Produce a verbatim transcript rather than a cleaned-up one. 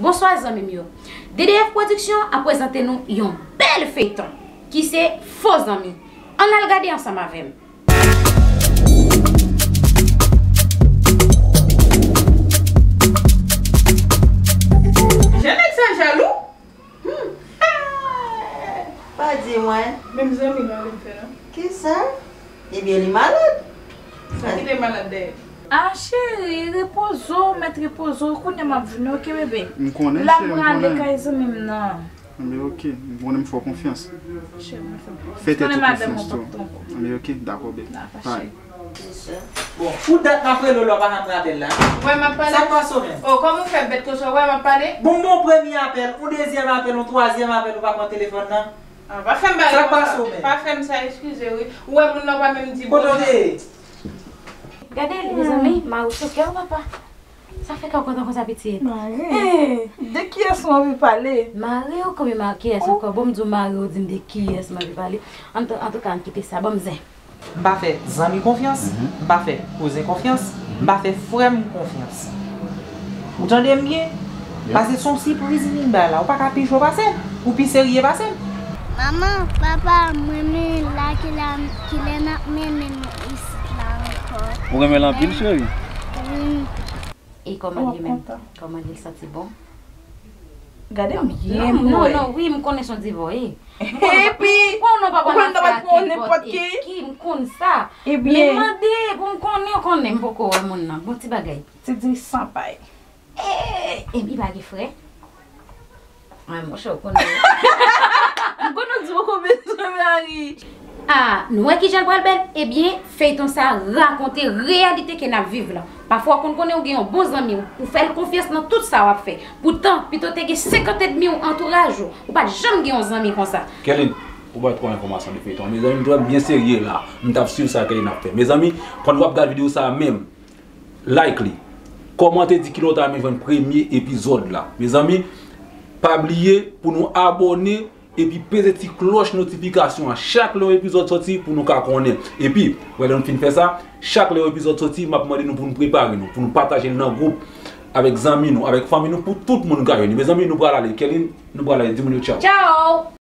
Bonswa zanmi m yo. D D F Production ap prezante nou yon bèl feyton ki se Fo Zanmi. Ann al gade ansanm avè m. Jan nèg sa jalou? Hmm. Pa di mwen. Menm zanmi nou ale m fè la. Kisa? Ebyen, li malad. Sa ki te malad dèyè? Ah, cheri, repoze w, mèt repoze w. Kounye a m ap vini, oke, bebe? M konnen, cheri, m konnen. La m prale kay zanmi m nan. Anben, oke. M konnen m fè w konfyans. Cheri, m fè w konfyans. Fè tèt ou konfyans tou. Anben, oke, dakò, bebe. Dakò, cheri. Bon, pou dat m ap rele w la, w pa janm pran apèl la. Wè, m ap pale. Sa k pase w menm? Oh, kòman w fè bèt konsa? Wè, m ap pale. Bon, m ba w premye apèl, yon dezyèm apèl, yon twazyèm apèl, ou pa pran telefòn nan. Ah, pa fè m bagay konsa. Sa k pase w menm? Pa fè m sa, eskize wi. Ou wè moun nan w pa menm di bonjou. Kote w te ye? Gade li, mezanmi, mari w sou kè w, papa. Sa fè kè w kontan konsa, pitit? Mari. Eh, de kiyès ou anvi pale? Mari w? Konbyen mari, kiyès ankò? Bon, m di w mari w, ou di m de kiyès m anvi pale. Antouka, ann kite sa, ban m zen. M pa fè zanmi konfyans, m pa fè kouzen konfyans, m pa fè frè m konfyans. Ou tande m byen? Pase se yon sipriz li bay la. Ou pa ka pi cho pase m. Ou pi serye pase m. Manman, papa, mwen renmen la kilè, kilè n ap mennen nou isit la ankò. Ou renmen l anpil, cheri? Wi. E kòman li menm? Kòman li santi bon? Gade m byen. Non, non, non, wi, m konnen se yon divòse. Epi, ou konnen w pa konn afè a nenpòt ki. Ki, m konn sa. Ebyen. Men mande pou m konnen, ou konnen m poko wè moun nan. Bon ti bagay. Ti di san pay. Eh, epi pa gen frè? Ay, monchè, ou konnen. M konnen w di poko bezwen mari. Ah, nou wè kijan l pral bèl? Ebyen, feyton sa rakonte reyalite ke n ap viv la. Pafwa, w konn konnen w gen yon bon zanmi w, ou fè l konfyans nan tout sa w ap fè. Poutan, pito w te gen senkant ènmi w antouraj ou, ou pa t janm gen yon zanmi konsa. Kerline, ou bay twòp enfòmasyon de feyton. Mezanmi, m t ap byen serye la. M t ap swiv sa Kerline ap fè. Mezanmi, pandan w ap gad videyo sa a menm, like li. Kòmante, di kilè w ta renmen jwenn premye epizòd la. Mezanmi, pa bliye pou nou abòne epi peze ti klòch notifikasyon an chak lè yon epizòd sòti pou nou ka konnen. Epi, wè lè nou fin fè sa, chak lè yon epizòd sòti, m ap mande nou pou nou prepare nou, pou nou pataje l nan gwoup avèk zanmi nou, avèk fanmi nou, pou tout moun ka jwenn li. Mezanmi, nou pral ale. Kerline, nou pral ale. Di moun yo tchaw. Tchaw!